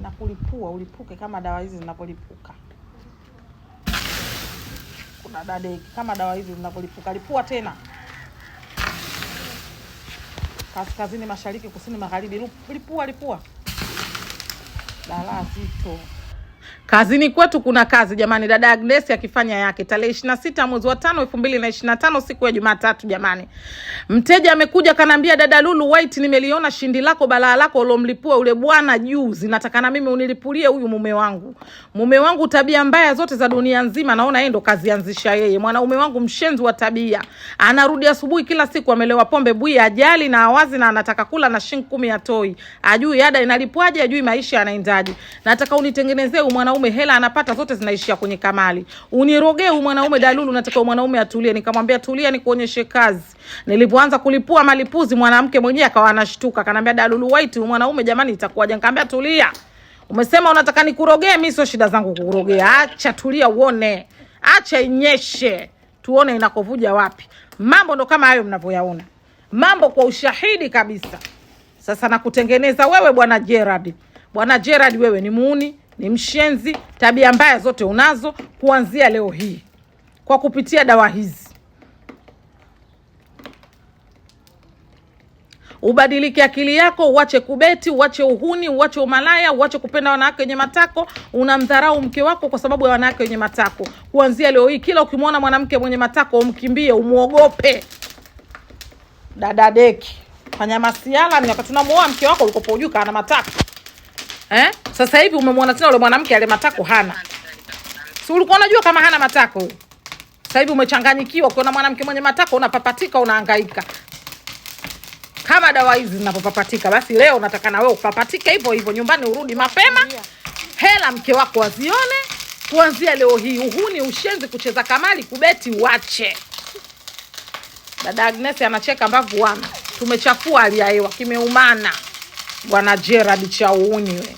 Na kulipua ulipuke kama dawa hizi zinavyolipuka. Kuna dadeki kama dawa hizi zinavyolipuka. Lipua tena. Kaskazini, mashariki, kusini, magharibi. Lipua, lipua. Balaa zito. Kazini kwetu kuna kazi jamani. Dada Agnes akifanya yake tarehe 26 mwezi wa 5 2025, siku ya Jumatatu jamani. Mteja amekuja kanambia, dada Lulu White, nimeliona shindi lako balaa lako ulomlipua ule bwana juzi, nataka na mimi unilipulie huyu mume wangu. Mume wangu tabia mbaya zote za dunia nzima, naona yeye ndo kazianzisha yeye. Mwanaume wangu mshenzi wa tabia, anarudi asubuhi kila siku amelewa pombe bui, ajali na awazi, na anataka kula na shilingi 10 atoi, ajui ada inalipwaje, ajui maisha yanaendaje. Nataka unitengenezee huyu mwanaume, hela anapata zote zinaishia kwenye kamali. Unirogee huyu mwanaume Dalulu, nataka mwanaume atulie. Nikamwambia tulia, nikuonyeshe kazi. Nilipoanza kulipua malipuzi, mwanamke mwenyewe akawa anashtuka, akaniambia Dalulu White, huyu mwanaume jamani, itakuwaje? Nikamwambia tulia, umesema unataka nikurogee, mimi sio shida zangu kukurogea. Acha tulia uone, acha inyeshe tuone inakovuja wapi. Mambo ndo kama hayo mnavyoyaona, mambo kwa ushahidi kabisa. Sasa nakutengeneza wewe bwana Gerard. Bwana Gerard, wewe ni muuni, ni mshenzi, tabia mbaya zote unazo. Kuanzia leo hii kwa kupitia dawa hizi ubadilike akili yako, uache kubeti, uache uhuni, uache umalaya, uache kupenda wanawake wenye matako. Unamdharau mke wako kwa sababu ya wanawake wenye matako. Kuanzia leo hii, kila ukimwona mwanamke mwenye matako umkimbie, umuogope. Dada deki, fanya masiala ni wakati unamuoa mke wako ulikopo hujui kana matako. Sasa hivi umemwona tena yule mwanamke ale matako hana. Si ulikuwa unajua kama hana matako huyo? Sasa hivi umechanganyikiwa, ukiona mwanamke mwenye matako unapapatika, unahangaika. Kama dawa hizi zinapopapatika, basi leo nataka na wewe upapatike hivyo hivyo, nyumbani urudi mapema, hela mke wako azione. Kuanzia leo hii uhuni, ushenzi, kucheza kamali, kubeti uache. Dada Agnes anacheka mbavu wana. Tumechafua hali ya hewa, kimeumana. Bwana Gerard cha uhuni we.